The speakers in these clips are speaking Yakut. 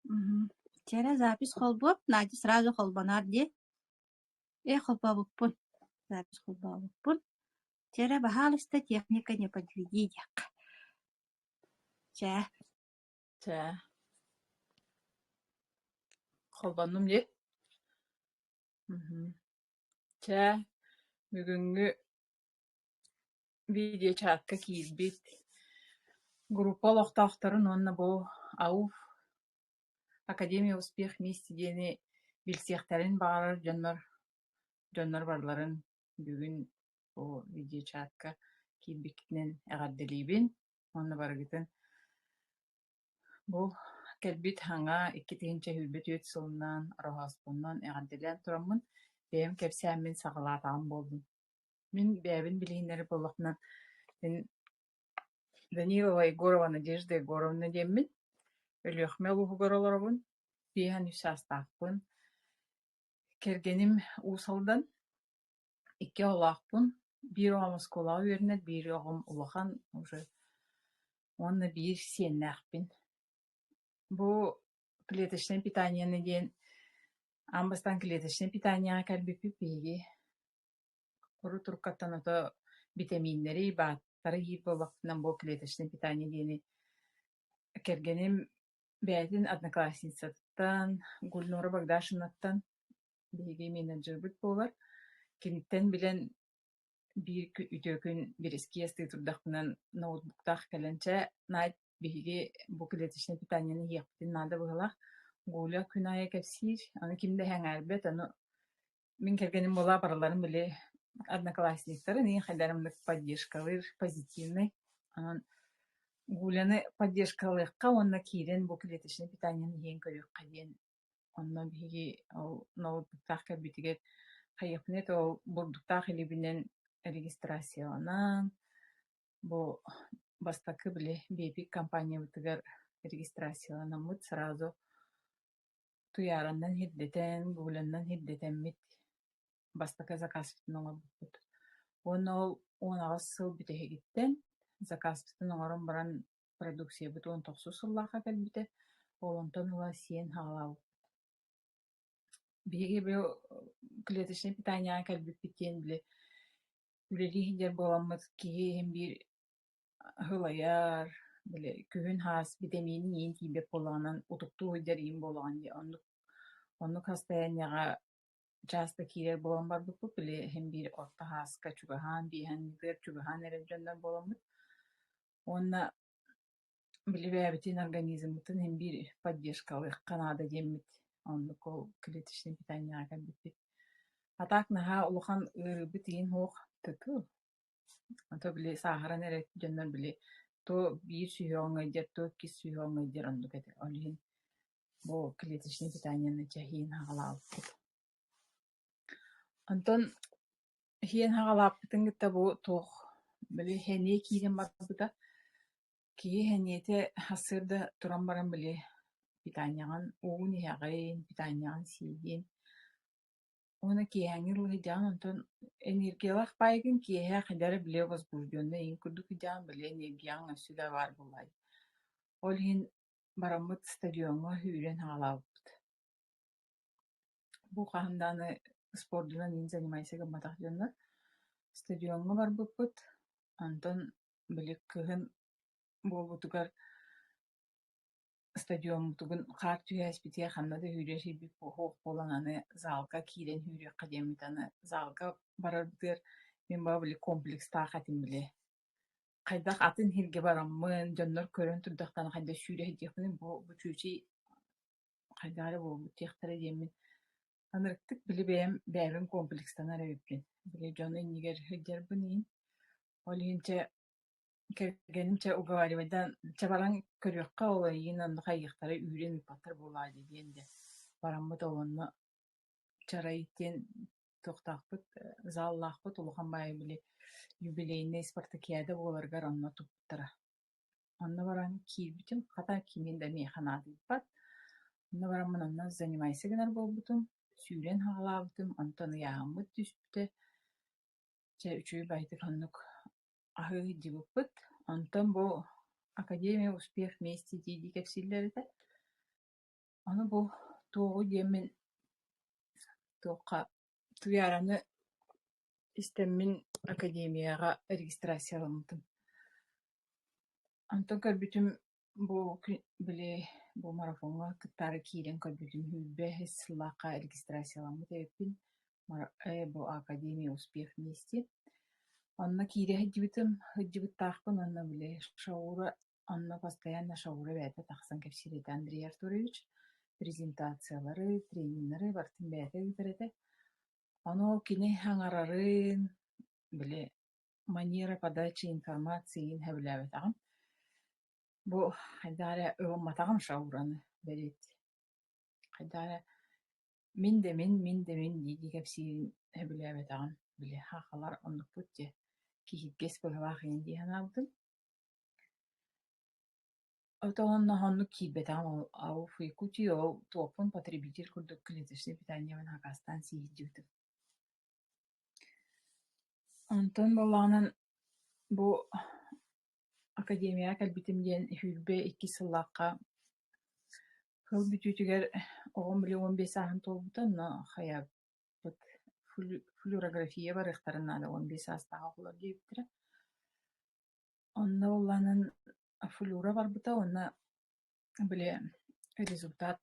Мгм. Вчера запись холбуоп, Надя сразу холбоноор дии. Ээ, холбообуппун, запись холбообуппун. Вчера, баһаалыста, техника не подведи диэххэ. Чээ. Чэ, холбоннум дии. Мгм. Чэ, бүгүҥҥү видеочатка киирбит группа олохтоохторун уонна бу АУФ Академия Успех Вместе диэни билсиэхтэрин баҕарар дьоннор дьоннор барыларын бүгүн бу видеочатка киирбиккитинэн эҕэрдэлиибин уонна барыгытын Бу кэлбит саҥа 2024 сылынан Ороһооспоннон эҕэрдэлээн тураммын, бэйэм кэпсээммин саҕалаатаҕым буоллун. Мин бэйэбин билиһиннэрэр буоллахпына, мин Данилова Егорова Надежда Егоровна диэммин, Өлүөхүмэ улууһугар олоробун, 53 саастаахпын. Кэргэним Уус Алдан, икки оҕолоохпун, биир оҕом оскуолаҕа үөрэнэр, биир оҕом улахан уже уонна биир сиэннээхпин. Бу клеточнай питаниены диэн аан бастаан клеточнай питаниеҕа кэлбиппит биһиги урут уруккаттан ото битэмииннэри, бааттары иир буоллахпытына бу клеточнай питание диэни кэргэним бэйэтин одноклассницатыттан Гульнура Богдашинаттан биһиги менеджербит буолар. Киниттэн билэн биир үтүө күн бирэскиэ астыы турдахпына ноутбуктаах кэлэн чэ, Надь, биһиги бу клеточнай питаниены иһиэхпитин наада быһыылаах. Гуля күн аайы кэпсиир, аны ким да сэҥээрбэт, ону мин кэргэним буолаа барыларын били одноклассниктарын иин хайдарымнык поддержкалыыр, позитивный. Онон Гуляны поддержкалыахха уонна киирэн бу клеточнай питаниены иһэн көрүөххэ диэн Онно биһиги ол ноутбуктаах кэлбитигэр хайыахпыный да ол бурдуктаах илиибинэн регистрацияланан, бу бастакы били Бепик компаниябытыгар регистрацияланаммыт сразу Туйаараннан ирдэтэн, Гуляннан ирдэтэммит бастакы заказпытын оҥорбуппут. Уонна ол 18 сыл бүтэһигиттэн заказпытын оҥорон баран Продукциябыт 19 сыллаахха кэлбитэ, ол онтон ыла сиэн саҕалаабыппыт. Биһиги бу клеточнай питаниеҕа кэлбиппит диэн били үлэлии сылдьар буоламмыт киһи иһин биир сылайар, били күһүн саас битэмиинин иин тиийбэт буоллаҕынан утуктуу сылдьар иин буолаҕын дии оннук оннук состояниеҕа часто киирэр буолан барбыппыт, били иһин биир орто сааска чугаһаан, биэһэҥҥитигэр чугаһаан эрэр дьоннор буоламмыт Уонна били бэйэбитин организммытын иһин биир поддержкалыахха наада диэммит оннук ол клеточнай питаниеҕа кэлбиппит. А так наһаа улахан ыарыыбыт иһин суох тыту. А то били сааһыран эрэр дьоннор били то биир сүһүөҕүҥ ыалдьар, то иккис сүһүөҕүҥ ыалдьар оннук этэ. Ол иһин бу клеточнай питаниены чэһиин саҕалаабыппыт. Онтон иһиэн саҕалааппытын кытта бу туох били сэниэ киирэн барбыта. Киһи сэниэтэ сарсыарда туран баран били питаниеҕын уугун иһэҕин, питаниеҕын сиигин уонна киэһээҥҥи дылы сылдьаҕын, онтон энергиялаах баайгын киэһэ хайдах эрэ били возбужденный эҥин курдук сылдьаҕын, били энергияҕыҥ өссө да баар буоллаҕа дии. Ол иһин бараммыт стадиоҥҥа сүүрэн саҕалаабыппыт. Бу хаһан даҕаны спордунан иин занимайся гымматах дьоннор стадиоҥҥа барбыппыт, онтон били кыһын буолбутугар стадиоммутугун хаар түһээспитигэр ханна да сүүрэр сирбит суох буолан аны залга киирэн сүүрүөххэ диэммит аны залга барарбытыгар мин баҕа били комплекстаах этим били хайдах атын сиргэ бараммын дьоннор көрөн турдахтарына хайдах сүүрэ сылдьыахпыный бу бу чүөчэй хайдах эрэ буолбут диэхтэрэ диэммин ынырыктык били бэйэм бэйэбин комплекстанар эбиппин. Били дьон иннигэр сылдьарбын иһин. Ол иһин чэ кэргэним чэ уговаривайдаан чэ баран көрүөххэ ол эйигин онно хайыахтара үүрэн ыыппаттар буолаа дии диэн дьэ бараммыт ол онно чарай диэн туохтаахпыт заллаахпыт улахан баайы били юбилейнай спартакиада буоларыгар онно туппуттара. Онно баран киирбитим, хата кимин да миэхэ наадыйбат. Онно бараммын онно занимайся гынар буолбутум, сүүрэн саҕалаабытым, онтон ыйааһыммыт түспүтэ. Чэ, үчүгэй баҕайытык оннук аһыы сылдьыбыппыт. Онтон бу Академия успех вместе дии-дии кэпсииллэр этэ. Ону бу туоҕу диэммин туохха Туйаараны истэммин академияҕа регистрацияламмытым. Онтон көрбүтүм бу били бу марафоҥҥа кыттаары киирэн көрбүтүм 25 сыллаахха регистрацияламмыт эбиппин бу Академия успех вместе. Онно киирэ сылдьыбытым, сылдьыбыттаахпын уонна били Шаура онно постоянно Шаура бэйэтэ тахсан кэпсиир этэ Андрей Артурович презентациялары, трениннэри барытын бэйэтэ ыытар этэ. Ону ол кини аҥарарын, били манера подачи информации игин сөбүлээбэтэҕим. Бу хайдах эрэ ылымматаҕым Шаураны бэрит. Хайдах эрэ мин да мин, мин да мин дии-дии кэпсиирин сөбүлээбэтэҕим. Били сахалар оннукпут дьэ киһиргэс быһыылаах игин дии санаабытым. Отоһунна оннук киирбэтэҕим ол АУФ Якутии ол туохпун потребитель курдук клеточнай питаниебын хакастаан сии сылдьыбытым. Онтон буоллаҕынан бу академияҕа кэлбитим диэн 22 сыллаахха сыл бүтүүтүгэр оҕом били 15 сааһын туолбута, онно хайаабыт флюорография барыахтарын наада 15 саастаах оҕолор диэбиттэрэ. Онно буоллаҕынан флюра барбыта уонна били результат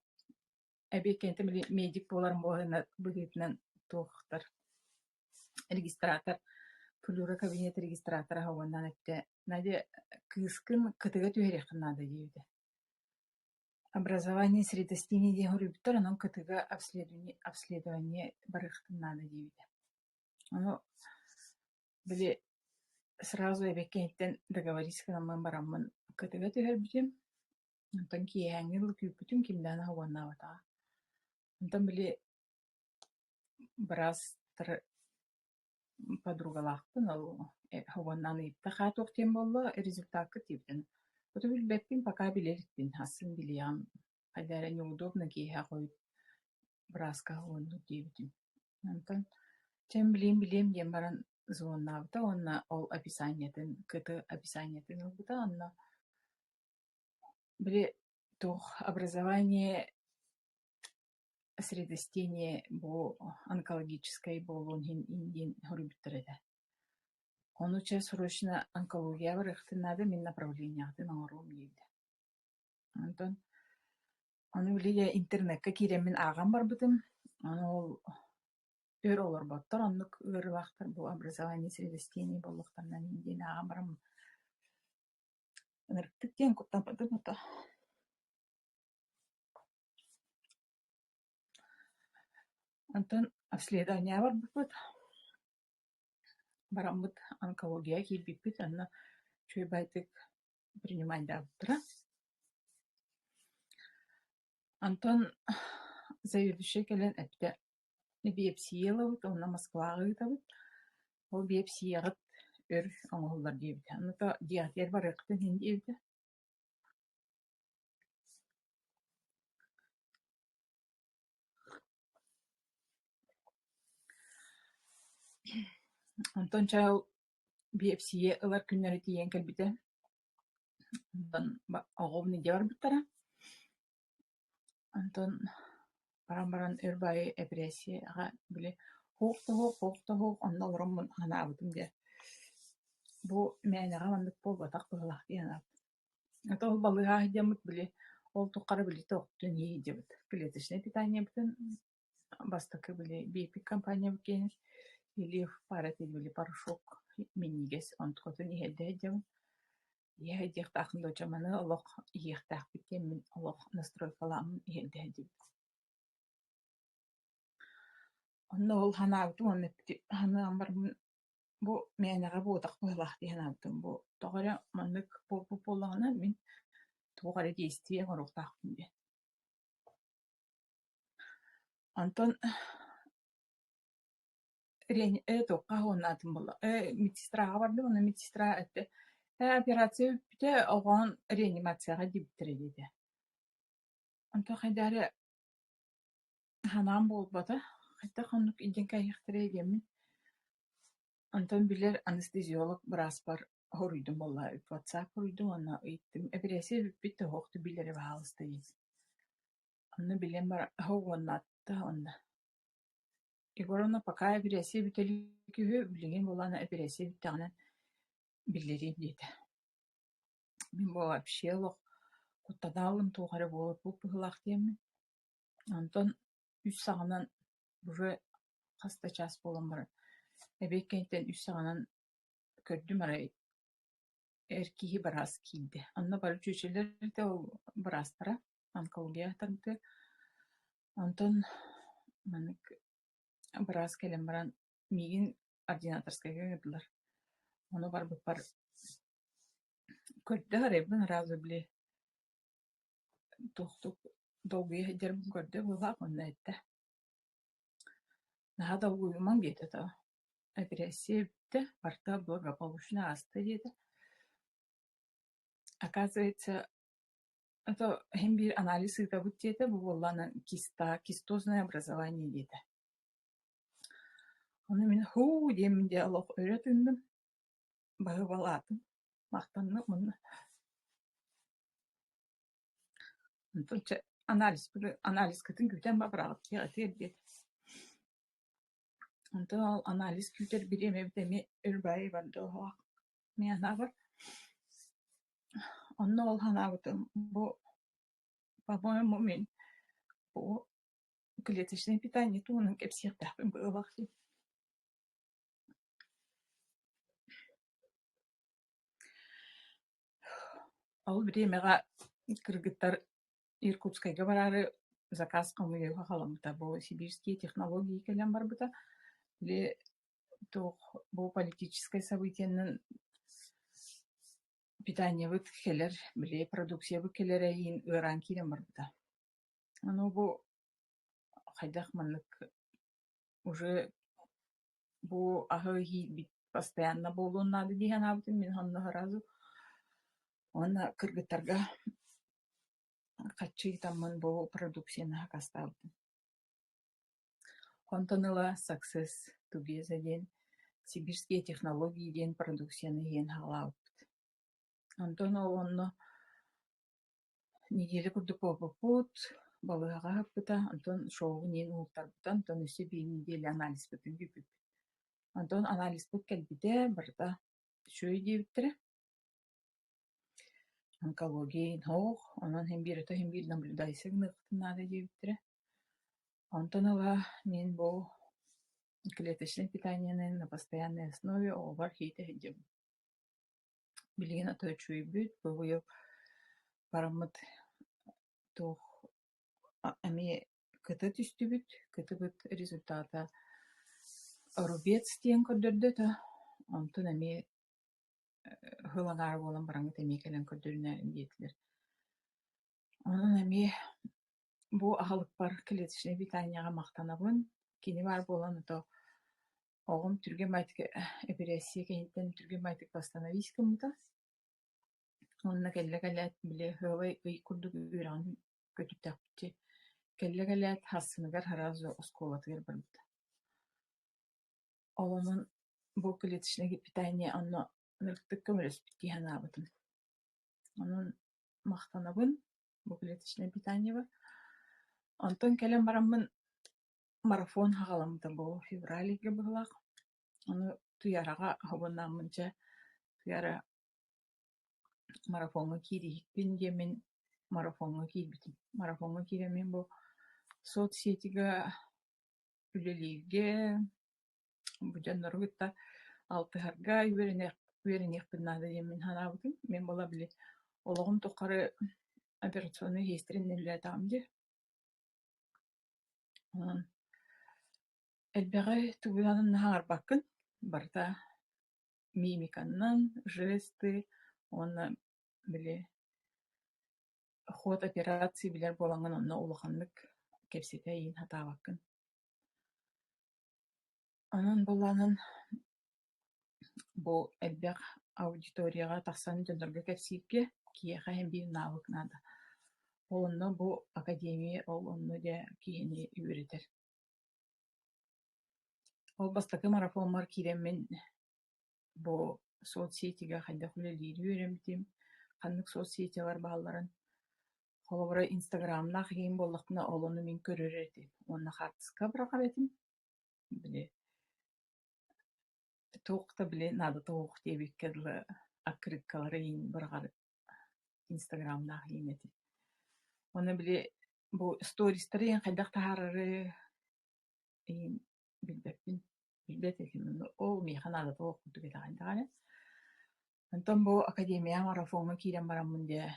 эбиэт кэнниттэн били медик буоларым быһыытынан туохтар регистратор флюра кабинет регистратора уонна эттэ Надя кыыскын кытыга түһэриэххин наада диэбитэ. Образование средостения диэн суруйбуттар, онон кытыга обследование барыахтын наада диэбитэ. Ону били сразу эбэккэһиттэн договориться гынаммын бараммын кытыга түһэрбитим. Онтон киэһээҥҥи дылы күүппүтүм, ким даҕаны уоннаабатаҕа. Онтон били быраастар подругалаахпын, ол уоннаан ыйытта хаа туох диэн буолла, результаккыт диэбитин. Оту билбэппин, пока билэ иликпин, астын билиэҕим. Хайдах эрэ неудобно киэһэ хойут бырааска уоннуур диэбитим. Онтон чэм билиэм-билиэм диэн баран звоннаабыта уонна ол описаниетын, КТ описаниетын ылбыта онно били туох образование средостение бу онкологическай буолуон иһин диэн суруйбуттар этэ. Ону чэ срочно онкология барыахтын наада, мин направлениеҕытын оҥоруом диэбитэ. Онтон ону били интернеккэ киирэммин ааҕан барбытым, ону ол өр олорботтор, оннук ыарыылаахтар бу образование средостения буолуохтарынан диэн ааҕан баран ынырыктык диэн куттаммытым ото. Онтон обследованиеҕа барбыппыт, бараммыт онкологияҕа киирбиппит, онно үчүгэй баҕайытык принимайдаабыттара. Онтон заведующай кэлэн эттэ: «Биэпсийэ ылабыт уонна Москваҕа ыытабыт, ол биэпсийэҕит өр оҥоһуллар» диэбитэ. Онуоха дьиэҕитигэр барыаххытын иһин диэбитэ. Онтон чэ ол биэпсийэ ылар күннэрэ тиийэн кэлбитэ. Онтон оҕобун илдьэ барбыттара. Онтон баран баран өр баайы эпэрээссийэҕэ били суох да суох, суох да суох онно олороммун санаабытым дьэ бу мээнэҕэ маннык буолбатах быһыылаах дии санаабытым. Ата ол балыыһа сылдьаммыт били ол тухары били тохтун иһэ сылдьабыт. Клеточнай питаниебытын бастакы били биэпик компаниябыт киэнин Ильев пара били порошок минньигэс онтукатын иһэрдэ сылдьабын. Иһэ сылдьыахтаахпын доча маны олох иһиэхтээхпит диэммин олох настройкалааммын иһэрдэ сылдьыбытым. Онно ол санаабытым уонна санаан бараммын бу мээнэҕэ буотах быһыылаах дии санаабытым. Бу тоҕо эрэ маннык буолбут буоллаҕына мин туох эрэ действие оҥоруохтаахпын диэн. Онтон туохха уоннаатым буолла медсестраҕа бардым, онно медсестра эттэ операция бүппүтэ, оҕоҥ реанимацияҕа диэбиттэрэ диэтэ. Онтон хайдах эрэ санаам буолбата, хайдах оннук илдьэн кээһиэхтэрэй диэммин. Онтон билэр анестезиолог бырааспар хоруйдум буолла, WhatsApp хоруйдум уонна ыйыттым: «Эпэрээссийэ бүппүт да суох, билэрэ баһаалыста» диэн. Онно билэн баран уоннаатта онно. Егоровна пока эпэрээссийэ бүтэ илик үһү, билигин буоллаҕына эпэрээссийэ бүттэҕинэ биллэриэм диэтэ. Мин бу вообще олох куттанаабын туох эрэ буолбут быһыылаах диэммин. Онтон үс саҕанан уже хас да чаас буолан баран эбиэт кэнниттэн үс саҕанан көрдүм арай эр киһи быраас киирдэ. Онно бары чүөчэлэр да ол быраастара онкология тардыы. Онтон маннык быраас кэлэн баран миигин ординаторскайга ыҥырдылар. Ону барбыппар көрдө арайбын сразу били туохтук долгуйа сылдьарбын көрдө быһыылаах уонна эттэ: «Наһаа долгуйумаҥ» диэтэ то эпэрээссийэ бүттэ, барыта благополучно ааста диэтэ. Оказывается, это иһин биир анализ ыытабыт диэтэ, бу буоллаҕына киста, кистозное образование диэтэ. Ону мин һуу диэммин дьэ олох өрө тыынным, баһыыбалаатым, махтанным уонна онтон чэ анализкытын күүтэн бабыраҕыт диэтэ. Онтон ол анализ күүтэр бириэмэбит эмиэ өр баайы барда оһоох мин санаабар. Онно ол санаабытым бу по-моему мин бу клеточное питание туһунан кэпсиэхтээхпин быһыылаах дии. Ол бириэмэҕэ кыргыттар Иркутскайга бараары заказ хомуйууга халаммыта. Бу сибирские технологии кэлэн барбыта. Били туох бу политическай событиенан питаниебыт кэлэр, били продукциябыт кэлэр эйиин ыараан киирэн барбыта. Ону бу хайдах маннык уже бу аһы иһиирбит постоянно буолуон наада дии санаабытым мин онно сразу уонна кыргыттарга хаччы ыытаммын бу продукцияны сакаастаабытым. Онтон ыла Success Together диэн сибирские технологии диэн продукцияны иһэн саҕалаабыппыт. Онтон ол онно Неделя курдук буолбуппут, балыыһаҕа ыһыппыта, онтон шоугун иһин уһултарбыта, онтон өссө биир нэдиэлэ анализпытын күүппүппүт. Онтон анализпыт кэлбитэ, барыта үчүгэй диэбиттэрэ. Онкология иһин суох, онон иһин биир өтө иһин биир наблюдайся гыныахпытын наада диэбиттэрэ. Онтон ыла мин бу клеточнай питаниены на постоянной основе оҕобор иитэ сылдьабын. Билигин ата үчүгэйбит, бу быйыл бараммыт туох эмиэ кыта түстүбүт, кытыбыт результата рубец диэн көрдөрдө да, онтон эмиэ сыл аҥаара буолан бараҥҥыт эмиэ кэлэн көрдөрүнээрин диэтилэр. Онон эмиэ бу аһылыкпар клеточнай питаниеҕа махтанабын. Кини баар буолан ото Оҕом түргэн баҕайытык эпэрээссийэ кэнниттэн түргэн баҕайытык восстановись гыммыта. Уонна кэллэ кэлээт, били сыалай ый курдук үөрэҕин көтүттэхпит. Кэллэ кэлээт, сарсыныгар сразу оскуолатыгар барбыта. Ол онон бу клеточное питание онно ынырыктык көмөлөспүт дии санаабытым. Онон махтанабын бу клеточное питаниеба. Онтон кэлэн бараммын марафон саҕаламмыта буолуо февраль ыйга быһыылаах. Ону Туйараҕа оһобуннааммын дьэ Туйара марафоҥҥа киирииһикпин диэммин марафоҥҥа киирбитим. Марафоҥҥа киирэммин бу соцсетига үлэлииргэ, бу дьоннору кытта алтыһарга үөрэниэхпин наада диэммин санаабытым. Мин буола били олоҕум тухары операционнай сиэстэринэн үлэлээтэҕим дии. Онон элбэҕи тугунан аһарбаккын, барыта мимиканнан, жесты уонна били ход операции билэр буолаҥҥын онно улаханнык кэпсэтэ иин сатаабаккын. Онон буоллаҕынан бу элбэх аудиторияҕа тахсан дьоннорго кэпсииргэ киһиэхэ иһин биир навык наада. Ол онно бу академия ол онно дьэ киһини үөрэтэр. Ол бастакы марафоммар киирэммин бу соцсетигэ хайдах үлэлиири үөрэммитим, ханнык соцсетилар баалларын. Холобура, Инстаграмнаах иһин буоллахпына, ол ону мин көрөр этим уонна хаартыска быраҕар этим. Били туох да били наадата суох диэбиккэ дылы аккырыыккалары иһин быраҕар Инстаграмнаах иһин этим. Уонна били бу стористары иһин хайдах таһаарары иһин билбэппин, билбэт этим. Ол миэхэ наадата суох курдук этэҕин даҕаны. Онтон бу академия марафоҥҥа киирэн бараммын дьэ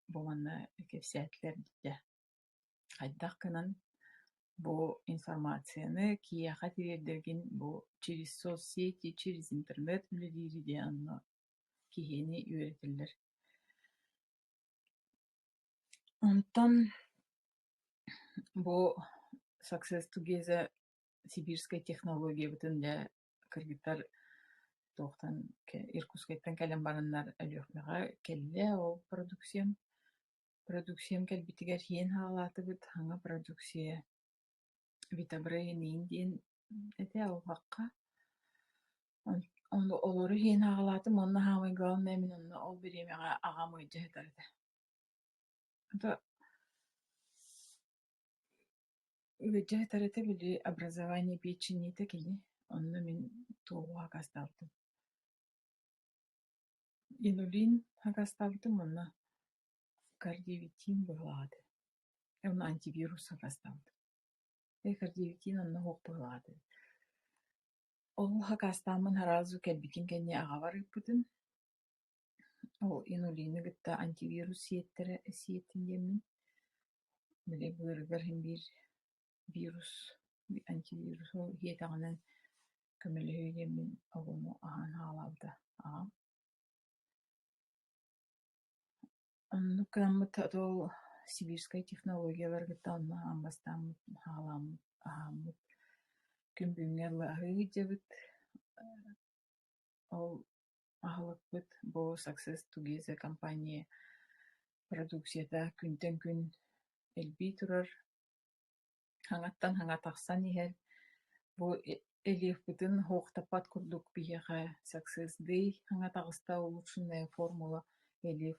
бу манна кэпсээтилэр дьэ хайдах гынан бу информацияны киһиэхэ тириэрдэргин бу через соцсети, через интернет үлэлиири диэн онно киһини үөрэтэллэр. Онтон бу Success Together сибирскэй технологиябытын дьэ кыргыттар туохтан Иркутскайтан кэлэн бараннар Өлүөхүмэҕэ кэллэ ол продукциям. Продукциям кэлбитигэр иһэн хаалаатыбыт, саҥа продукция Витабрейн диэн этэ алҕахха. Ону олору иһэн хаалаатым уонна саамай главное мин онно ол бириэмэҕэ аҕам ыалдьа сытар этэ. Это ыалдьа сытар этэ били образование печени этэ кини. Онно мин туоҕу акаастаабытым. Инулин акаастаабытым уонна кардиовитин быһыылаах этэ. Уонна антивирус акаастаабытым. Кардиовитин онно суох быһыылаах этэ. Ол акаастааммын сразу кэлбитин кэннэ аҕабар ыыппытым. Ол инулины кытта антивирус сиэттэрэ сиэттин диэммин, били быарыгар син биир вирус, антивирус ол сиэтэҕинэн көмөлөһүө диэммин оҕону аһаан хаалаабыта аҕам. Оннук гынаммыт ол сибирскэй технологиялары кытта онно аан бастааммыт хаалааммыт аһааммыт күн бүгүҥҥэ дылы аһыы сылдьабыт. Ол аһылыкпыт бу Success Together компания продукцията күнтэн күн элбии турар, хаҥаттан хаҥа тахсан иһэр. Бу Элиэхпитин уһуктаппат курдук биһиэхэ Success Day хаҥа таҕыста улучшенная формула Элиэв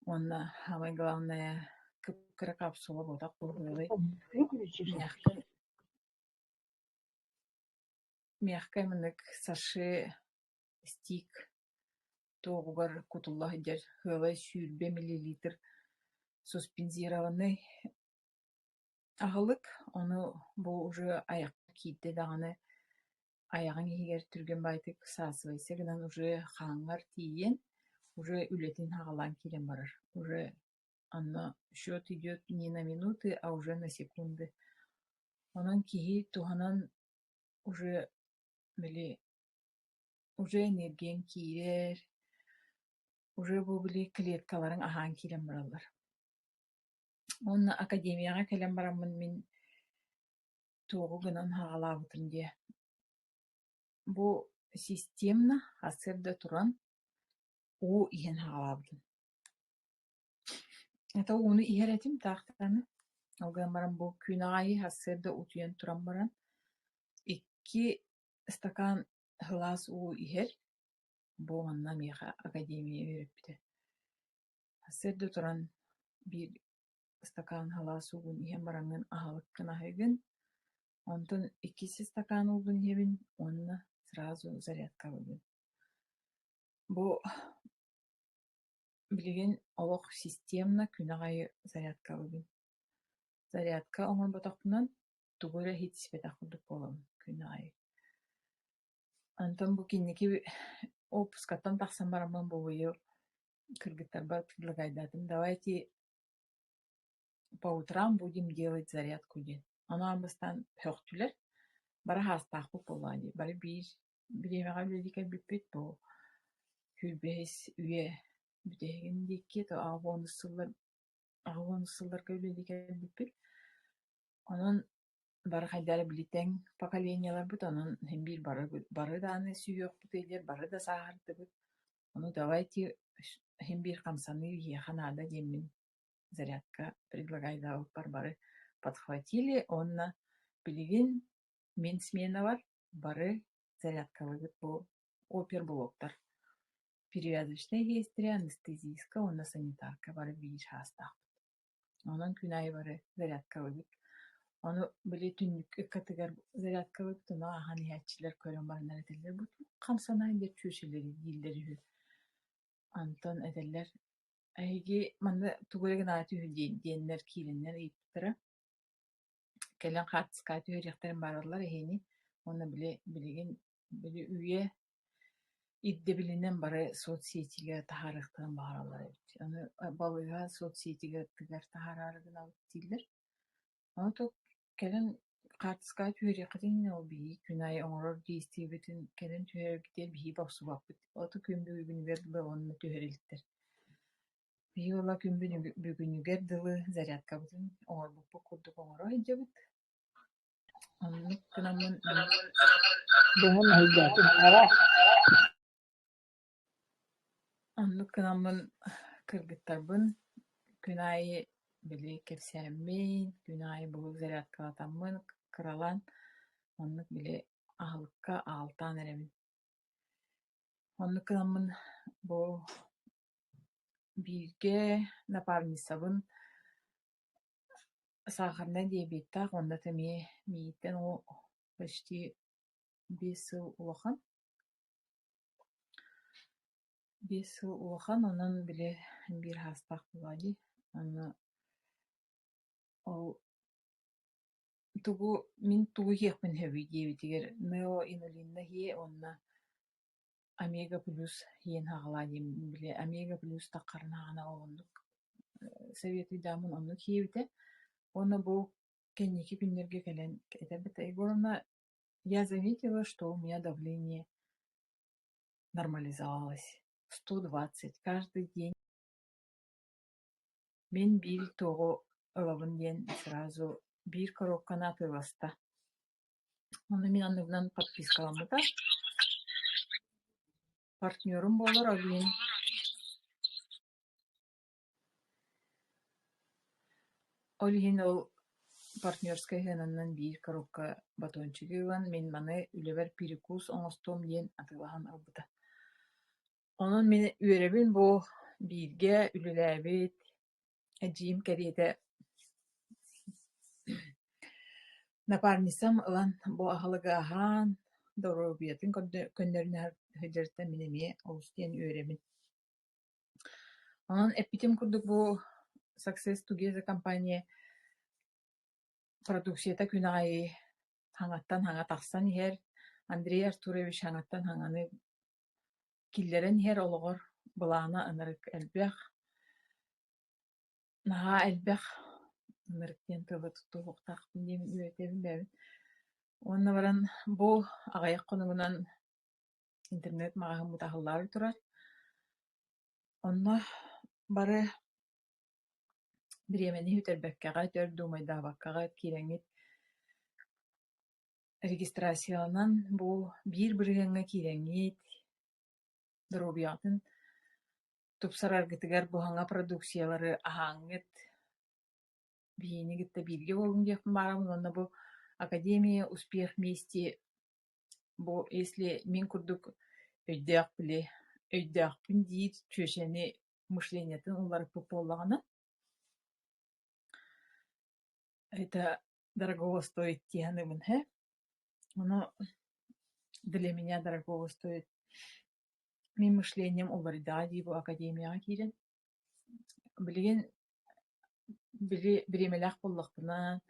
уонна самое главное кып-кыра капсула буолбатах буолуой мягкай мягкай маннык саши стик туоҕугар кутулла сылдьар сыалай 20 миллилитр суспензированный аһылык, ону бу уже айахха киирдэ даҕаны айаҕыҥ иһигэр түргэн баҕайытык всасывайся гынан уже хааҥҥар тиийэн уже үлэтин саҕалаан киирэн барар. Уже онно счет идет не на минуты, а уже на секунды. Онон киһи туһанан уже били уже энергияҥ киирэр, уже бу били клеткаларыҥ аһаан киирэн бараллар. Уонна академияҕа кэлэн бараммын мин туоҕу гынан саҕалаабытым диэ. Бу системно сарсыарда туран уу иһэн саҕалаабытым. Это ууну иһэр этим таахтааны. Ол гынан баран бу күн аайы сарсыарда утуйан туран баран 2 стакан сылаас уу иһэр. Бу манна миэхэ академия үөрэппитэ. Сарсыарда туран биир ыстакаан сылаас уугун иһэн бараҥҥын аһылыккын аһыыгын, онтон иккис ыстакаан уугун иһэбин уонна сразу зарядкалыыбын. Бу билигин олох системно күн аайы зарядкалыыбын. Зарядка оҥорботохпунан тугу эрэ иһитиспэтэх курдук буолабын күн аайы. Онтон бу кэнники отпускаттан тахсан бараммын бу быйыл кыргыттарбар предлагайдаатым, давайте по утрам будем делать зарядку диэн. Ону аан бастаан сөхтүлэр, бары саастаахпыт буоллаҕа дии, бары биир бириэмэҕэ үлэлии кэлбиппит бу 25 үйэ бүтэһигин диэки 80-ус сыллар 80-ус сылларга үлэлии кэлбиппит. Онон бары хайдах эрэ били тэҥ поколениеларбыт, онон син биир бары, бары даҕаны сүһүөхпүт ыйдыыр, бары да сааһырдыбыт. Ону давайте син биир хамсаныы биһиэхэ наада диэммин зарядка предлагайдаабыппар бары подхватили уонна билигин мин сменабар бары зарядкалыыбыт бу оперблоктар. Перевязочнай сиэстэрэ, анестезистка уонна санитарка бары биир саастаахпыт. Онон күн аайы бары зарядкалыыбыт. Ону били түннүк ыккатыгар зарядкалыыбыт, ону ааһан иһээччилэр көрөн бараннар этэллэр: "Бу туох хамсанаан диэн чүөчэлэрий" дииллэр үһү. Онтон этэллэр: "Эһиги манна тугу эрэ гынаат үһү" диэннэр киирэннэр ыйыппыттара. Кэлэн хаартыскаҕа түһэриэхтэрин баҕараллар эһиини уонна били билигин били үйэ ирдэбилинэн бары соцсетигэ таһаарыахтарын баҕараллар эбит. Ону балыыһа соцсетигэр таһаараары гынабыт дииллэр. Ону кэлэн хаартыскаҕа түһэриэххитин ол биһиги күн аайы оҥорор действиебитин кэлэн түһэрэргитигэр биһиги бопсубаппыт. Ото күн бүгүнүгэр дылы уонна түһэрэ иликтэр. Биһиги ыла күн бүгүнүгэр дылы зарядкабытын оҥорбуппут курдук оҥоро сылдьабыт. Оннук гынаммын Дьоҥҥун мэһэйдээтим, ара Оннук гынаммын кыргыттарбын күн аайы били кэпсээммин, күн аайы бу зарядкалатаммын кыралаан оннук били аһылыкка аҕалтаан эрэбин. Оннук гынаммын бу бииргэ напарницабын сахарнай диабеттаах уонна эмиэ миигиттэн почти 5 сыл улахан. 5 сыл улахан, онон били биир саастаах буоллаҕа дии. Онно ол тугу мин тугу иһиэхпин сөбүй диэбитигэр неоинулинна иһиэ уонна омега плюс иһэн саҕалаа диэн били омега плюс таххарнаҕына ол оннук советуйдааммын оннук иһиэбитэ. Уонна бу кэнники күннэргэ кэлэн этэрбит Егоровна, я заметила, что у меня давление нормализовалось. 120 каждый день. Мин биир туоҕу ылабын диэн сразу биир коробканы атыыласта. Ону мин анныбынан подпискаламмыта. Партнерум буолар ол иһин Ол иһин ол партнерскай сыананан биир коробка батончигы ылан мин маны үлэбэр перекус оҥостуом диэн атыылаһан ылбыта. Онон мин үөрэбин бу бииргэ үлэлээбит эдьиийим кэриэтэ напарницам ылан бу аһылыгы аһаан, доруобуйатын көннөрүнэ сылдьарыттан мин эмиэ олус диэн үөрэбин. Онон эппитим курдук бу Success Together компания продукцията күн аайы хаҥаттан хаҥа тахсан иһэр. Андрей Артурович хаҥаттан хаҥаны киллэрэн иһэр олоҕор былаана ынырык элбэх. Наһаа элбэх ынырык диэн тылы туттуохтаахпын диэн үөрэтэбин бэйэбин. Уонна баран бу аҕыйах хонугунан интернет маҕаһыыммыт аһыллаары турар. Онно бары бириэмэни сүтэрбэккэҕит, өр дуумайдаабаккаҕыт киирэҥҥит регистрацияланан бу биир бырыһыаҥҥа киирэҥҥит, доруобуйаҕытын тупсараргытыгар бу саҥа продукциялары аһааҥҥыт, биһигини кытта бииргэ буолуҥ диэхпин баҕарабын уонна бу Академия успех вместе бу если мин курдук өйдөөх били өйдөөхпүн диир чүөчэни мышлениетын уларыппыт буоллаҕына, это дорогого стоит дии саныыбын ээ. Ону для меня дорогого стоит. Мин мышлением уларыйдаҕа дии бу академияҕа киирэн. Билигин били бириэмэлээх буоллахпына,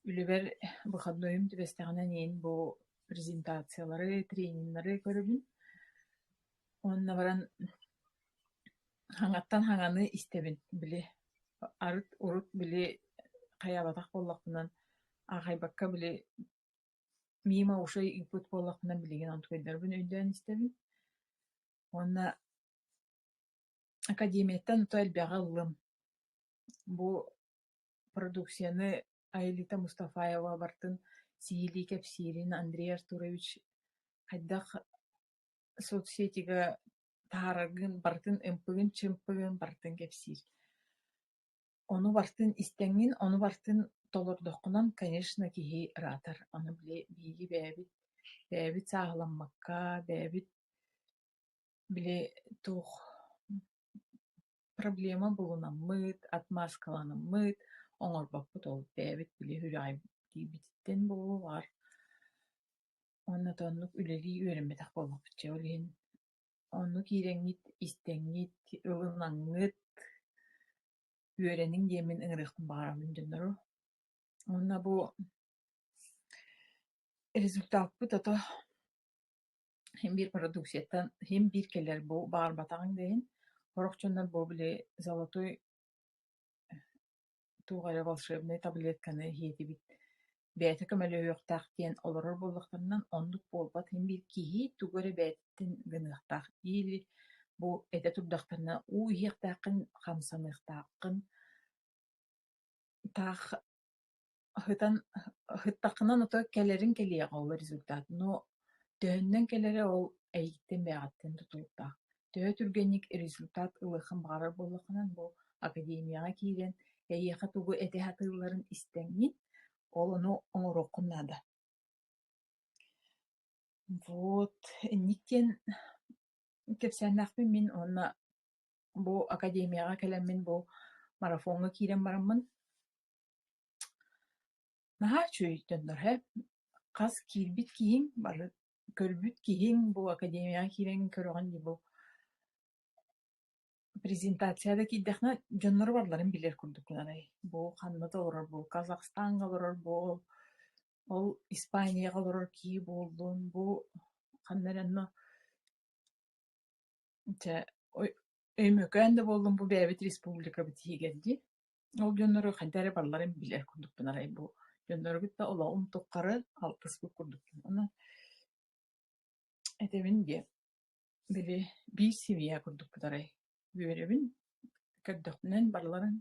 үлэбэр выходнойум түбэстэҕинэ эҥин бу презентациялары, трениннэри көрөбүн. Уонна баран хаҥаттан хаҥаны истэбин били арыт урут били хайаабатах буоллахпынан аахайбакка били мимо ушей ыыппыт буоллахпына билигин онтукайдарбын өйдөөн истэбин. Уонна академияттан ото элбэҕи ыллым. Бу продукцияны Аэлита Мустафаева барытын сиһилии кэпсиирин Андрей Артурович хайдах соцсетига таһаараргын барытын ымпыгын-чымпыгын барытын кэпсиир. Ону барытын истэҥҥин, ону барытын толордоххунан, конечно, киһи ыраатар. Ону били биһиги бэйэбит, бэйэбит сааһыламмакка, бэйэбит Били туох проблема булунаммыт, отмазкаланаммыт оҥорбоппут ол бэйэбит били үрэҕэйдиирбититтэн буолуо баҕар уонна да оннук үлэлии үөрэммэтэх буоллахпыт дьэ ол иһин онно киирэҥҥит, истэҥҥит, ылынаҥҥыт үөрэниҥ диэммин ыҥырыахпын баҕарабын дьоннору. Уонна бу результаппыт ото Син биир продукцияттан син биир кэлэр бу баҕарбатаҕыҥ да иһин, сорох дьоннор бу били золотой туох эрэ волшебнай таблетканы иһиэтибит, бэйэтэ көмөлөһүөхтээх диэн олорор буоллахтарына оннук буолбат. Син биир киһи тугу эрэ бэйэтиттэн гыныахтаах. Или бу этэ турдахтарына уу иһиэхтээххин, хамсаныахтааххын, таах Ыһытан ыһыттаххына ото кэлэрин кэлиэҕэ ол результат, но төһөннөн кэлэрэ ол эйигиттэн бэйэҕиттэн тутулуктаах. Төһө түргэнник результат ылыаххын баҕарар буоллаххына, бу академияҕа киирэн эйиэхэ тугу этэ сатыылларын истэҥҥин, ол ону оҥоруоххун наада. Вот инник диэн кэпсээннээхпин мин уонна бу академияҕа кэлэммин бу марафоҥҥа киирэн бараммын Наһаа үчүгэй дьоннор ээ, хас киирбит киһиҥ бары көрбүт киһиҥ бу академияҕа киирэн көрөҕүн дии бу презентация да киирдэххинэ дьоннору барыларын билэр курдуккун арай бу ханна да олорор бу Казахстаҥҥа олорор буол, ол Испанияҕа олорор киһи буоллун, бу ханна эрэ онно чэ Өймөкөөн да буоллун бу бэйэбит республикабыт иһигэр дии. Ол дьоннору хайдах эрэ барыларын билэр курдукпун арай бу дьоннору кытта олоҕум тухары алтыспыт курдукпун. Онон этэбин диэн били биир семья курдукпут арай үөрэбин, көрдөхпүнэн барыларын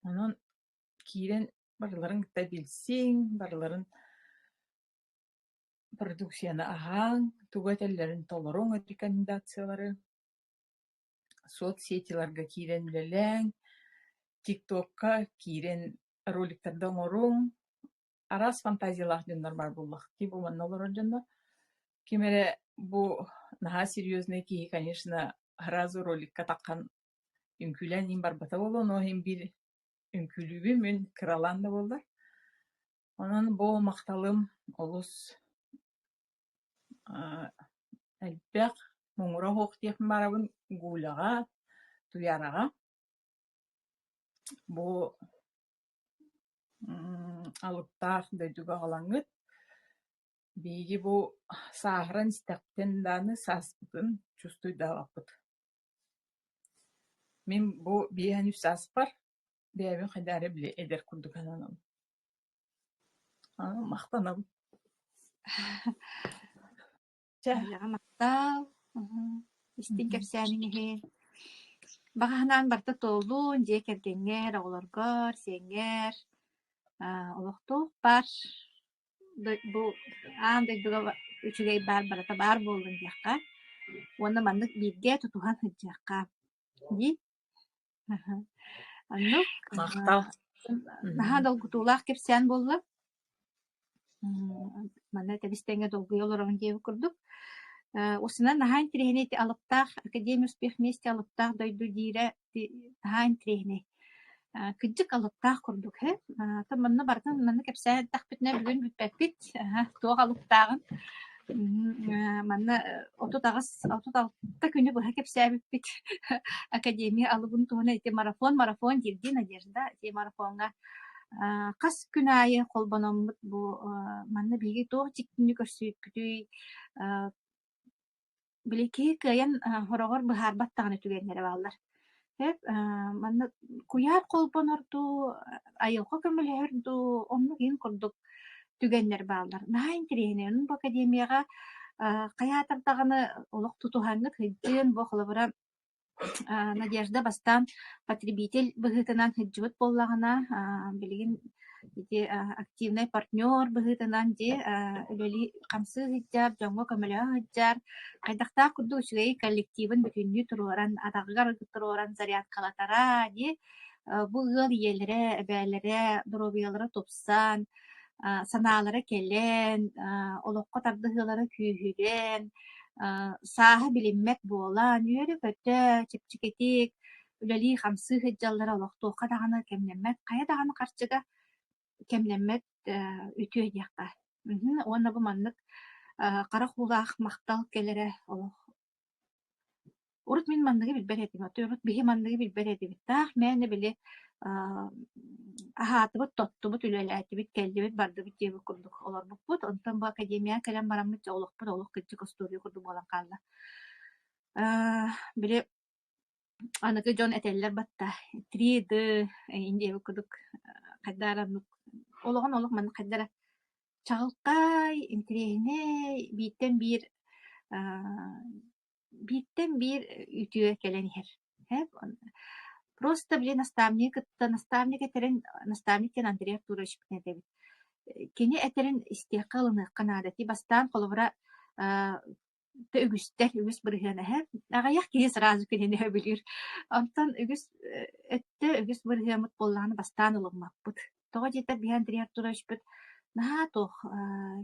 Онон киирэн барыларын кытта билсиҥ, барыларын продукцияны аһааҥ, тугу этэллэрин толоруҥ рекомендациялары, соцсетиларга киирэн үлэлээҥ, тиктокка киирэн роликтарда оҥоруҥ. Араас фантазиялаах дьоннор баар буоллахтыы бу манна олорор дьоннор. Ким эрэ бу наһаа серьезный киһи, конечно, сразу роликка таххан үҥкүүлээн иһин барбата буолуо, но иһин биир үҥкүүлүүбүн мин кыралаан да буоллар. Онон бу махталым олус элбэх, муҥура суох диэхпин баҕарабын Гуляҕа, Туйаараҕа. Бу алыптаах дойдуга аҕалаҥҥыт биһиги бу сааһыран истэхпитин даҕаны сааспытын чувствуйдаабаппыт. Мин бу 53 сааспар бэйэбин хайдах эрэ били эдэр курдук сананабын. Махтанабын. Чэ. Эйиэхэ махтал. Истиҥ кэпсээниҥ иһин. Баҕа санаан барыта туоллун, дьиэ кэргэҥҥэр, оҕолоргор, сиэҥҥэр, олохтоох баар бу аан дойдуга үчүгэй баар барыта баар буоллун диэххэ уонна маннык бииргэ тутуһан сылдьыахха дии. Оннук Махтал. наһаа долгутуулаах кэпсээн буолла. Манна тэбис-тэҥҥэ долгуйа олоробун диэбит курдук. Уусунан наһаа интэриэһинэй ити алыптаах Академия успех вместе алыптаах дойду диирэ наһаа интэриэһинэй. Кырдьык алыптаах курдук ээ. Манна барытын манна кэпсээн эттэхпитинэ бүгүн бүппэппит. Туох алыптааҕын. Манна 38 36 күнү быһа кэпсээбиппит Академия алыбын туһунан ити марафон марафон диирдии Надежда ити марафоҥҥа хас күн аайы холбономмут бу манна биһиги туох дьиктини көрсүбүппүтүй Били киһи кыайан хороҕор быһаарбат даҕаны түгэннэрэ бааллар. Сөп манна куйаар холбонор дуу, айылҕа көмөлөһөр дуу, оннук иһин курдук түгэннэр бааллар. Наһаа интэриэһинэй. Онон бу академияҕа хайаатар даҕаны олох тутуһаҥҥыт сылдьыан, бу холобура Надежда бастаан потребитель быһыытынан сылдьыбыт буоллаҕына, билигин ити активнай партнер быһыытынан дии үлэлии хамсыы сылдьар, дьоҥҥо көмөлөһө сылдьар, хайдахтаах курдук үчүгэй коллективын бүтүннүү туруоран, атаҕыгар туруоран зарядкалатара дии. Бу ыал ийэлэрэ, эбээлэрэ доруобуйалара тупсан, Санаалара кэлэн, олоххо тардыһыылара күүһүрэн, сааһа билиммэт буолан, үөрэ-көтө, чэпчэкитик үлэлии-хамсыы сылдьаллара олох туохха даҕаны кэмнэммэт, хайа даҕаны харчыга кэмнэммэт үтүө диэххэ. Уонна бу маннык харах уулаах махтал кэлэрэ олох Урут мин манныгы билбэт этим, урут биһи манныгы билбэт этибит. Таах мээнэ били аһаатыбыт, тоттубут, үлэлээтибит, кэллибит, бардыбыт диэбит курдук олорбуппут. Онтон бу академияҕа кэлэн бараммыт дьэ олохпут олох кырдьык остуоруйа курдук буолан хаалла. Били аныгы дьон этэллэр батта 3D эҥин диэбит курдук хайдах эрэ оннук олоҕун олох маннык хайдах эрэ чаҕылхай, интэриэһинэй, бииртэн биир бииртэн биир үтүө кэлэн иһэр. Просто били наставнигы кытта наставник этэрин наставник диэн Андрей Артурович этэбит. Кини этэрин истиэххэ, ылыныахха наада. Ити бастаан холобура үгүстэр, үгүс бырыһыан эһэ. Аҕыйах киһи сразу кинини сөбүлүүр. Онтон үгүс өттө, үгүс бырыһыаммыт буоллаҕына бастаан ылыммаппыт. Тоҕо диэтэр биһи Андрей Артуровичпыт наһаа туох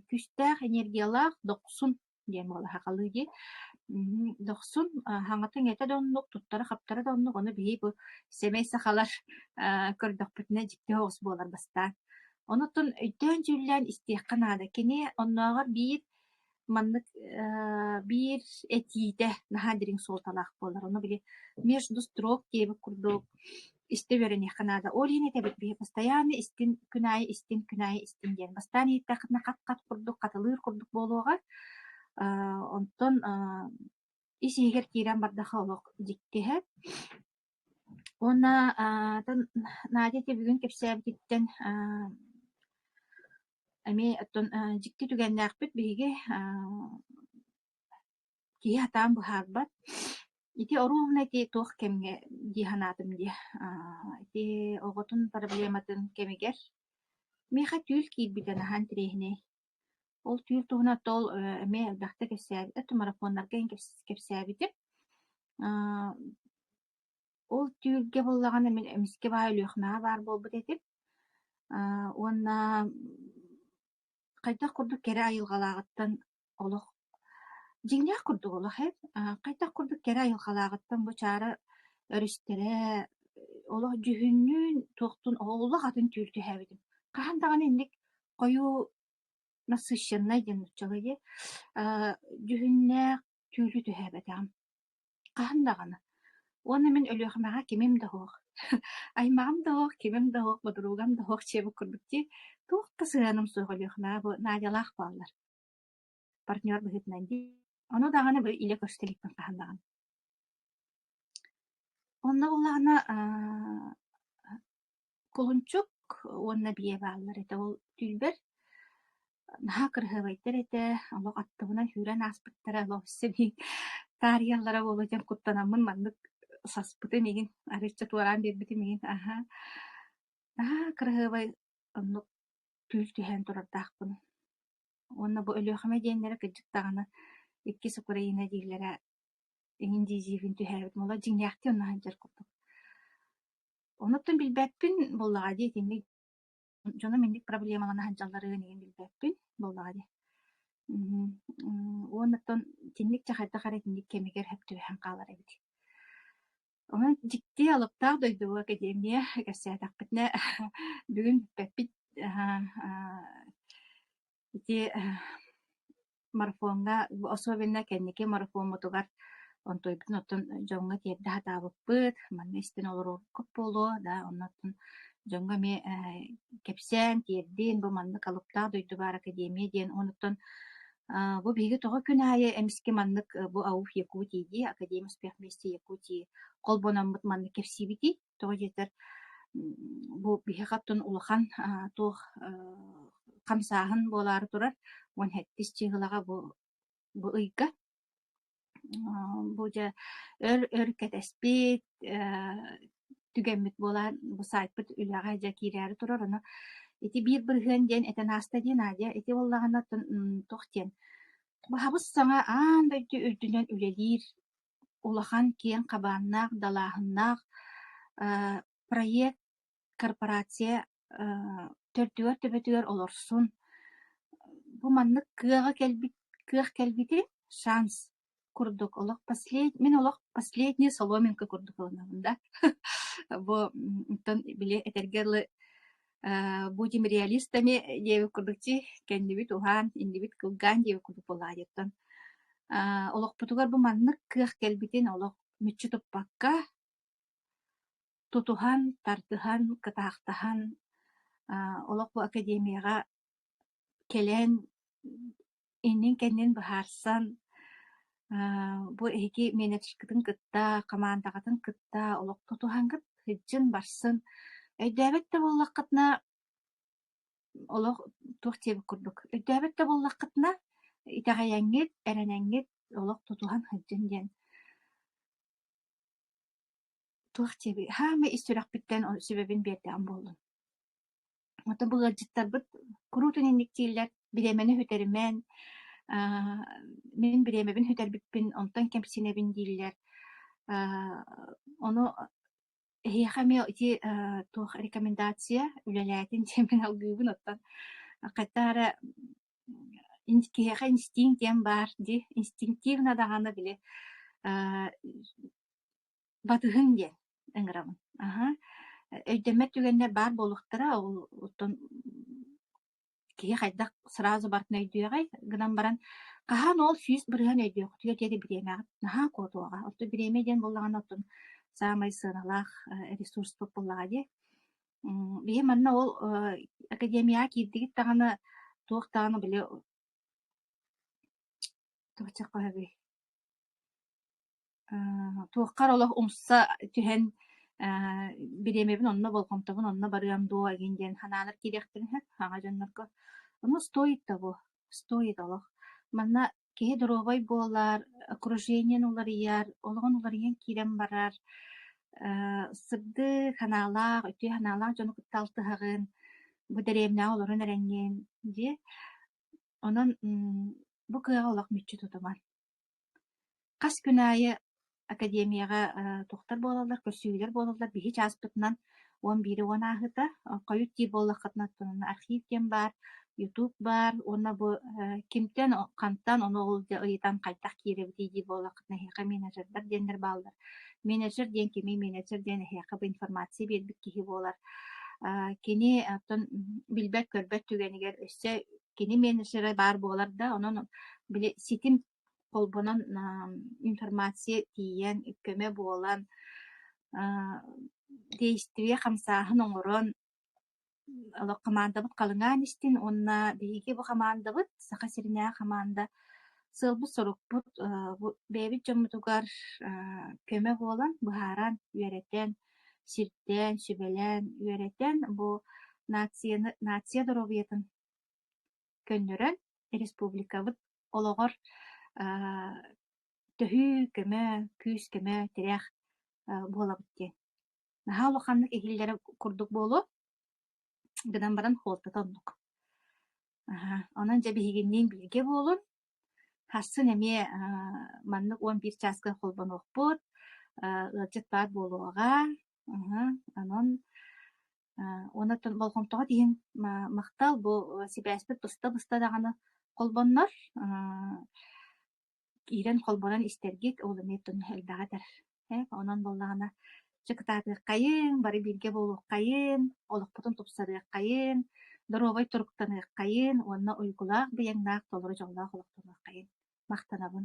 күүстээх энергиялаах, дохсун диэн буолла сахалыы дии. Дохсун хаҥата-иҥэтэ да оннук, туттара-хаптара да оннук, ону биһиги бу сэмэй сахалар көрдөхпүтүнэ дьикти соҕус буолар бастаан. Онуттан өйдөөн-дьүүллээн истиэххэ наада. Кини оннооҕор биир маннык биир этиитэ наһаа дириҥ суолталаах буолар. Ону били между строк диэбит курдук истэ үөрэниэххэ наада. Ол иһин этэбит биһи постоянно истин күн аайы истин, күн аайы истин диэн. Бастаан иһиттэххитинэ хат-хат курдук хатылыыр курдук буолуоҕа. Онтон ис иһигэр киирэн бардаха олох дьиктиһэ. Уонна Надя ити бүгүн кэпсээбититтэн эмиэ оттон дьикти түгэннээхпит биһиги киһи сатаан быһаарбат. Ити оруобуна ити туох кэмҥэ дии санаатым дии. Ити оҕотун проблематын кэмигэр миэхэ түүл киирбитэ наһаа интэриэһинэй. Ол түүл туһунан ол эмиэ элбэхтэ кэпсээбит, марафоннарга кэпсээбитим. Ол түүлгэ буоллаҕына мин эмискэ баай Өлүөхүмэҕэ баар буолбут этим. Уонна хайдах курдук кэрэ айылҕалааҕыттан олох дьиҥнээх курдук олох ээ хайдах курдук кэрэ айылҕалааҕыттан бу Чаара өрүстэрэ олох дьүһүннүүн туохтун олох атын түүл түһээбитим. Хаһан даҕаны инник хойуу насыщеннай диэн нууччалыы дии дьүһүннээх түүлү түһээбэтэҕим. Хаһан даҕаны. Уонна мин Өлүөхүмэҕэ кимим да суох, аймаҕым да суох, кимим да суох, бодуругам да суох чиэбит курдук дии, туох да сыһыаным суох Өлүөхүмэҕэ бу Надялаах бааллар, партнер быһыытынан дии. Ону даҕаны бу илэ көрсө иликпин хаһан даҕаны. Онно буоллаҕына Кулунчук уонна биэ бааллар этэ ол түүлбэр наһаа кыраһыабайдар этэ, олох аттыбынан сүүрэн ааспыттара, олох сибии таарыйаллара буолуо диэн куттанаммын маннык саспытым игин, арыычча туораан биэрбитим игин, аһаа наһаа кыраһыабай оннук түүл түһээн турардаахпын. Уонна бу Өлүөхүмэ диэннэрэ кырдьык даҕаны иккис Украина дииллэрэ эҥин дии-диибин түһээбитим, олох дьиҥнээхтии онно сылдьар курдук. Онуттан билбэппин буоллаҕа дии итинник дьонум инник проблемалана сылдьалларын эҥин билбэппин буоллаҕа дии. Уонна оттон итинник дьэ хайдах эрэ итинник кэмигэр сөп түбэһэн хаалар эбит. Онон дьикти алыптаах дойду бу академия кэпсээтэхпитинэ бүгүн бүппэппит ити Марафоҥҥа, особенно кэнники марафоммутугар онтуйбутун оттон дьоҥҥо тиэрдэ сатаабыппыт, манна истэн олоруоххут буолуо да, оннуттан дьоҥҥо эмиэ кэпсээн, тиэрдин, бу маннык алыптаах дойду баар академия диэн. Онуттан бу биһиги тоҕо күн аайы эмискэ маннык бу АУФ Якутии дии, Академия успех вместе Якутии холбономмут маннык кэпсиибитий? Тоҕо диэтэр бу биһиэхэ оттон улахан туох хамсааһын буолаары турар 17 чыыһылаҕа бу бу ыйга бу дьэ өр өр кэтэспит түгэммит буолан бу сайтпыт үлэҕэ дьэ киирээри турар ону ити 1% диэн этэн ааста дии Надя ити буоллаҕына туох диэн баһабыс саҥа аан дойду үрдүнэн үлэлиир улахан киэҥ хабааннаах, далааһыннаах проект корпорация. Төрдүгэр-төбөтүгэр олорсун. Бу маннык кыаҕа кэлбит кыах кэлбитин шанс курдук олох послед мин олох последняя соломинка курдук ылынабын да. Бу онтон били этэргэ дылы будем реалистами диэбит курдук дии кэннибит уһаан, иннибит кылгаан диэбит курдук буолаайыттан олохпутугар бу маннык кыах кэлбитин олох мүччү туппакка тутуһан, тардыһан, кытаахтаһан олох бу академияҕа кэлэн иннин-кэннин быһаарсан бу эһиги менеджеркытын кытта, хамаандаҕытын кытта олох тутуһаҥҥыт сылдьын, барсын. Өйдөөбөт да буоллаххытына олох туох диэбит курдук өйдөөбөт да буоллаххытына итэҕэйэҥҥит, эрэнэҥҥит олох тутуһан сылдьын диэн туох диэбий хаамай ис сүрэхпиттэн сүбэбин биэрдэҕим буоллун. Оттон бу ыалдьыттарбыт куруутун инник дииллэр, бириэмэни сүтэримэн, мин бириэмэбин сүтэрбиппин онтон кэмсинэбин дииллэр. Ону эһиэхэ эмиэ ити туох рекомендация үлэлээтин диэммин алгыыбын оттон хайдах эрэ киһиэхэ инстинкт диэн баар дии, инстинктивно даҕаны били батыһыҥ диэн ыҥырабын. Аһа. Өйдөммөт түгэннэр баар буолуохтара, ол оттон киһи хайдах сразу барытын өйдүөҕэй гынан баран хаһан ол 100% өйдүөххүтүгэр диэри бириэмэҕит наһаа куотуоҕа. Оттон бириэмэ диэн буоллаҕына оттон саамай сыаналаах ресурспут буоллаҕа дии. Биһи манна ол академияҕа киирдигит даҕаны туох даҕаны били туох диэххэ сөбүй Туоххар олох умса түһэн бириэмэбин онно болҕомтобун онно барыам дуо игин диэн санаалар киириэхтэрин сөп саҥа дьоннорго. Ону стоит того, стоит олох. Манна киһи доруобай буолар, окружениен уларыйар, олоҕун уларыйан киирэн барар, сырдык санаалаах, үтүө санаалаах дьону кытта алтыһаҕын, бу дэриэбинэҕэ олорон эрэҥҥин дии. Онон бу кыаҕы олох мүччү тутуман. Хас күн аайы академияҕа туохтар буолаллар, көрсүһүүлэр буолаллар. Биһи чааспытынан 11 уон ааһыыта. Хойут диир буоллаххытына архив диэн баар, ютуб баар уонна бу кимтэн, хантан ону ол ыйытан хайдах киирэбитий диир буоллаххытына эһиэхэ менеджердэр диэннэр бааллар. Менеджер диэн кимий? Менеджер диэн эһиэхэ бу информация биэрбит киһи буолар. Кини оттон билбэт-көрбөт түгэнигэр өссө кини менеджерэ баар буолар да, онон били ситим холбонон информация тиийэн, көмө буолан, действие хамсааһын оҥорон олох хамаандабыт халыҥаан истин уонна биһиги бу хамаандабыт Саха сиринээҕи хамаанда сыалбыт-сорукпут бу бэйэбит дьоммутугар көмө буолан, быһааран, үөрэтэн, сирдээн, сүбэлээн, үөрэтэн бу нацияны нация доруобуйатын көннөрөн республикабыт олоҕор төһүү, көмө, күүс-көмө, тирэх буолабыт диэн. Наһаа улаханнык иһиллэрэ курдук буолуо, гынан баран суолтата оннук. Онон дьэ биһигинниин бииргэ буолун. Сарсын эмиэ маннык 11 чааска холбонуохпут, ыалдьыт баар буолуоҕа. Онон Уонна болҕомтоҕут иһин махтал, бу сибээспит быста-быста даҕаны холбоннор, киирэн холбонон истэргит, ол эмиэ элбэҕи этэр. Онон буоллаҕына чэ кытаатыаххайыҥ, бары бииргэ буолуоххайыҥ, олохпутун тупсарыаххайыҥ, доруобай туруктаныаххайыҥ уонна уйгулаах-быйаҥнаах толору дьоллоох олохтонуоххайыҥ. Махтанабын.